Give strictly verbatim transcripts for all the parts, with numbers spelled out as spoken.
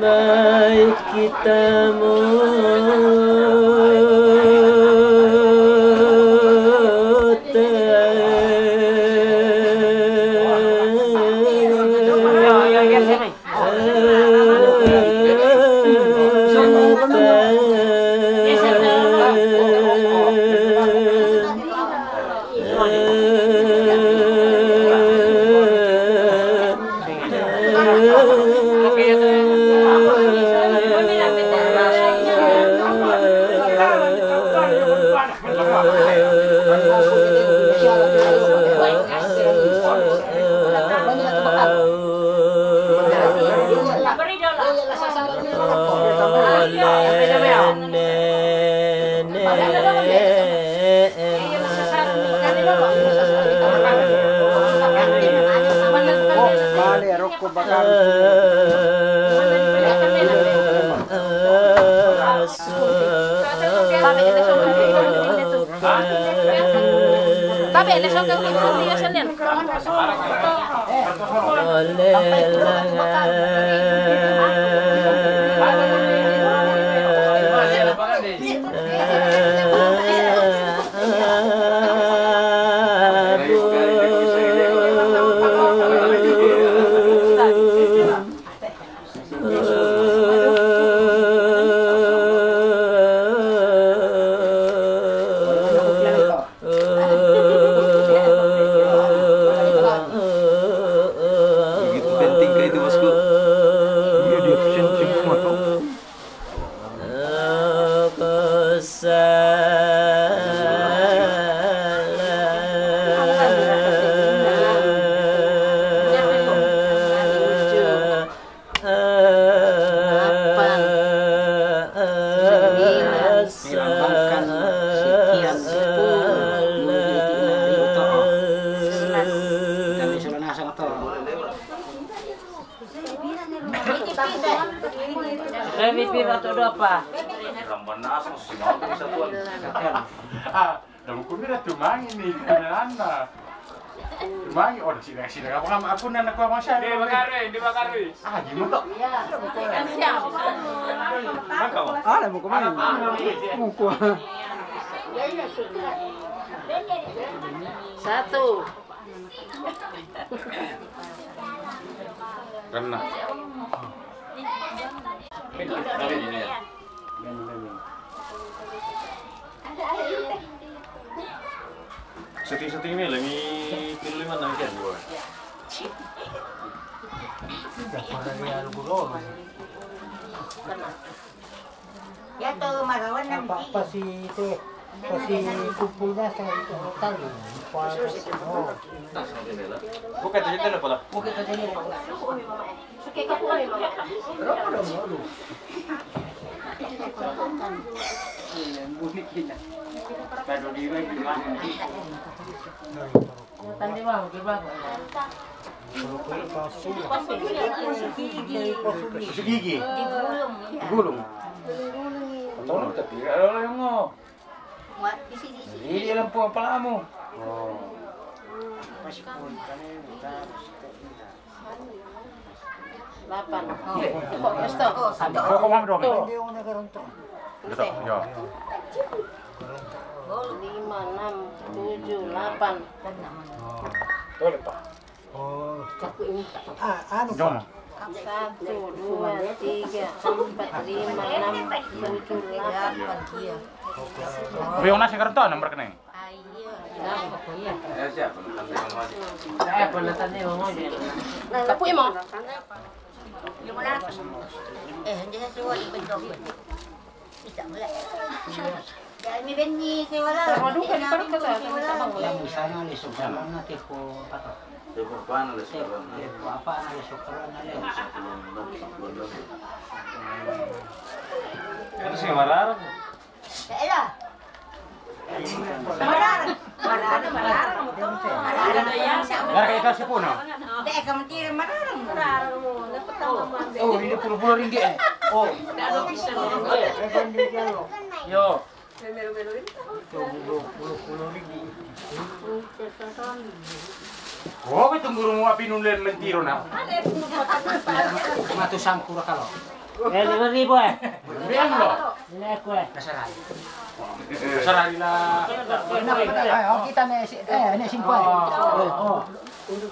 Baik kita Begitu penting kah itu, bosku? Iya, dia sibuk masuk. Delapan, sembilan, sekian, sepuluh, sebelas. Kami sudah nasa atau? Saya bibir atau dua apa? Ramban nasa, sih, mau bisa tuan. Ah, dah buku ni dah tu mangi ni, kena anak. Mangi, oh, dah sila, sila. Apa nama aku nak aku abang saya? Di Bakarui, di Bakarui. Ah, di motor. Siap. Mana kau? Ah, dah buku mana? Buku. Satu. Kena. Setting-setting ni lah, ni pilih mana kan dua. Ya tu, marawan na. Apa, apa si itu, apa si kumpulnya saya itu tahu. Oh. Buka tu je pala. Buka tu je pala. Suka ka po. Pero ano mo, ano? Pero di ba, di ba? Tanda mo, di ba? Sige, sige. Gulong. Gulong. Ano, tapi, ano lang mo? Hindi lang po ang pala mo. Oh. Delapan. Oh, gusto. Ako, ma'am, doon. Hindi ako nagkaroon to. Betul, ya. Lima, enam, tujuh, delapan. Boleh, Pak. Oh, ah, anu, Pak. Satu, dua, tiga, empat, lima, enam, tujuh, delapan. Iya. Tapi yang nasi kereta nomor rekening. Tapi emang. Eh, dia suruh di penjok. Bisa mulai. Ya, ini benyi sewa lah. Sama duka di perut kata, sama sewa lah. Yang di sana le sobrang nanti ko apa? Ko apa na le sobrang? Ko apa na le sobrang na le? Kan si Marara. Ya lah. Marara, Marara, Marara, Marara. Marara ka ikaw si Puno? Dek, kamu tira Marara. Marara mo, dapat tama mo. Oh, ini puluh-puluh ringgit, eh. Oh. Yo. Puluh-puluh ringgit. Oh, itu guru mau api nulen mentiro na. Matu sangkura kalau. Eh, lima ribu, eh. Bilang lo. Ini aku, eh. Kasarani. Kasarani lah. Eh, oh, kita nih, si-, eh, ini simpel. Oh. Oh.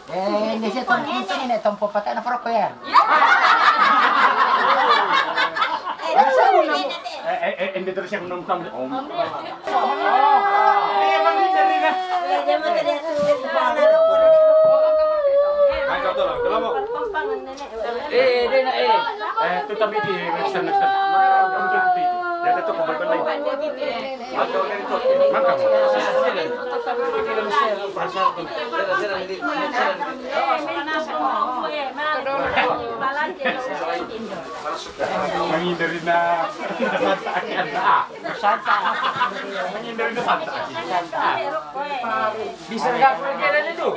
Eh, ini sih, tuh, ini nih, tempo pakai apa rokok ya? Eh, eh, eh, ini terus yang nonton. Om. Oh, ini emang ini dari nah. Mantap tuh, kalau mau. Eh, dia nak, eh. Eh, tu tapi di Western, Western. Untuk pi. Dia tu kau berkena. Mantap. Mangin dari na. Santa. Mangin dari na Santa. Bisa nggak pergi dari itu?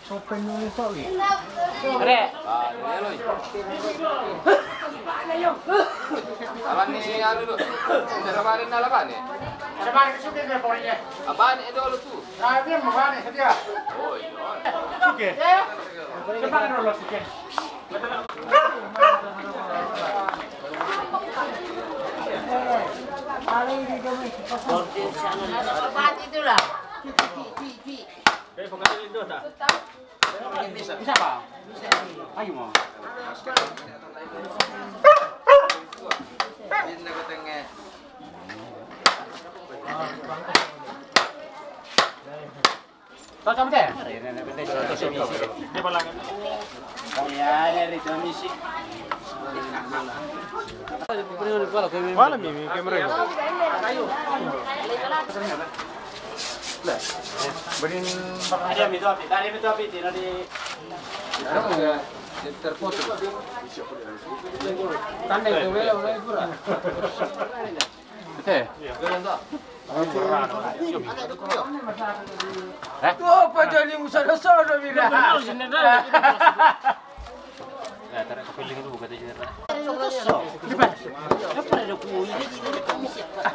Sopen nulis kok, wi. Rek. Ah, ini loh. Awan ni anu, Dok. Cara kemarin dah lapan ni. Kemarin ke syuting dia pokoknya. Apaan itu dulu tu? Nah, dia mau mana sedia? Oh, iya. Oke. Cepat dulu, oke. Itulah. Bisa, Pak? Ayo, mau. Tau sama deh. Dia palangan. Iya, dari Domisi. Wala mi, mi, ke mereka. Berin. Ada mi tu api, tadi mi tu api, tidak di. Terputus. Tanda itu bela, udah pura. Oke. Eh? Tuh, apa jadi musada-sada, Mira? Benar, Jenderal. Nah, tarik ke piling dulu, kata Jenderal. Apa ada kuih ini, ini komisi apa?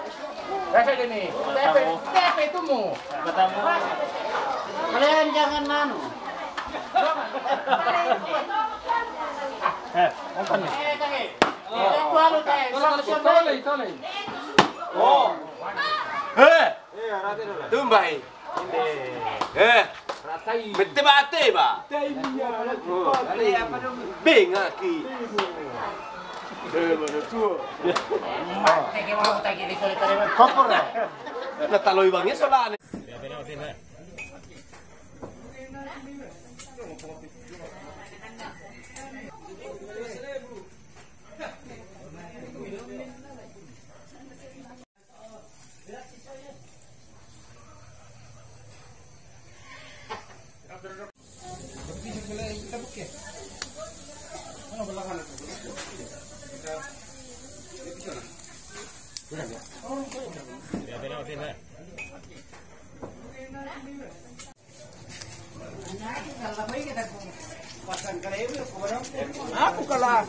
Rasa gini, tepe, tepe itu mu. Katamu. Kalian jangan anu. Eh, apa nih? Eh, tadi. Tole, tole. Oh. Eh. Tumbai. Eh. Mette bate ba. Benga ki. Kokora. Na taloi bang e solane. Aku kalah.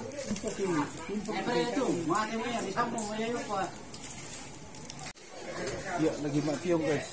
Ya, lagi mak piong, guys.